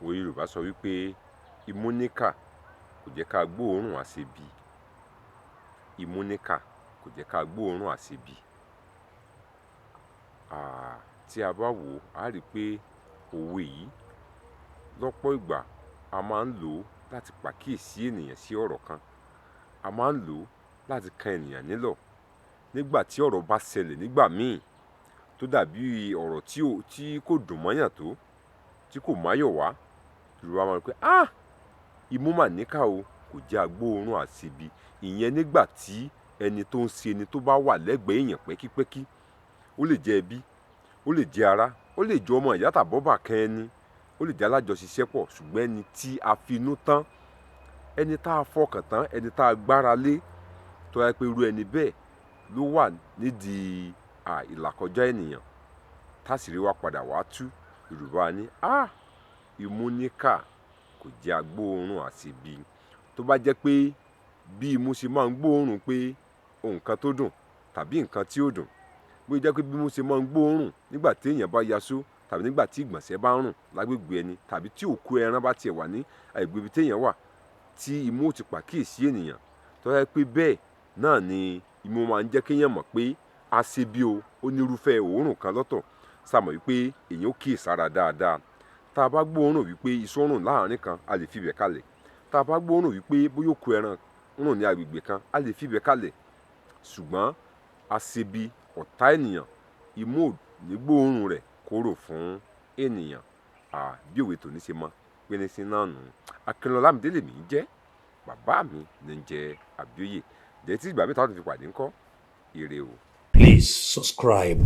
Òwe Yorùbá sọ wípé imú níkà kò jẹ́ ká gbóòórùn àṣebi. Imú níkà kò jẹ́ ká gbóòórùn àṣebi. Tí a bá wò ó, a rí pé òwe yìí lọ́pọ̀ ìgbà a máa ń lò ó láti pàkíyèsí ènìyàn sí ọ̀rọ̀ kan. A máa ń lò ó láti kan ènìyàn nílọ̀. Nígbà tí ọ̀rọ̀ bá ṣẹlẹ̀ nígbà míì tó dàbí ọ̀rọ̀ tí kò dùn mọ́yàn tó, tí kò máyọ̀ wá, Yorùbá máa ń pé, "Ah! Imú mà níkà o, kò jẹ́ agbóòórùn àṣebi." Ìyẹn nígbà tí ẹni tó ń ṣe ni tó bá wà lẹ́gbẹ̀ẹ́ èèyàn pẹ́kípẹ́kí. Ó lè jẹ́ ẹbí, ó lè jẹ́ ará, ó lè jẹ́ ọmọ ìyá tàbí ọbàkan ẹni, ó lè jẹ́ alájọṣiṣẹ́pọ̀, ṣùgbọ́n ẹni tí a finú tán, ẹni tá a fọkàn tán, ẹni tá a gbára lé, tó jẹ́ pé irú ẹni bẹ́ẹ̀ ló wà nídìí ìlàkọjá ènìyàn, táṣìírí wá padà wá tú. Yorùbá ní, "Ah! Imú níkà kò jẹ́ agbóòórùn àṣebi." Tó bá jẹ́ pé bí imú ṣe máa ń gbóòórùn pé nǹkan tó dùn tàbí nǹkan tí ò dùn, bó jẹ́ pé bí imú ṣe máa ń gbóòórùn nígbà tí èèyàn bá yasó tàbí nígbà tí ìgbọ̀nsẹ̀ bá ń rùn lágbègbè ẹni tàbí tí òkú ẹran bá tiẹ̀ wà ní agbègbè ibi tí èèyàn wà tí imú ó ti pàkíyèsí ènìyàn, tó jẹ́ pé bẹ́ẹ̀ náà ni imú máa ń jẹ́ kí èèyàn mọ̀ pé aṣebi o, ó ní irúfẹ́ òórùn kan lọ́tọ̀. Ṣá mọ̀ wípé èèyàn ó kíyèsára dáadáa. Tá a bá gbóòórùn wípé iṣó rùn láàrín kan, a lè fi ibẹ̀ kalẹ̀. Tá a bá gbóòórùn wípé bóyá òkú ẹran rùn ní agbègbè kan, a lè fi ibẹ̀ kalẹ̀. Ṣùgbọ́n aṣebi ọ̀tá ènìyàn, imú ò ní gbóòórùn rẹ̀ kóró fún ènìyàn. Bí òwe tòní ṣe mọ pínísín náà nù. Akínlọ́lá Lámídé lèmi ń jẹ́, bàbá mi ní ń jẹ́ Àbíòye. Dẹ̀ tí ìgbà mi ta fi pàdé ńkọ́, ire o. Please subscribe.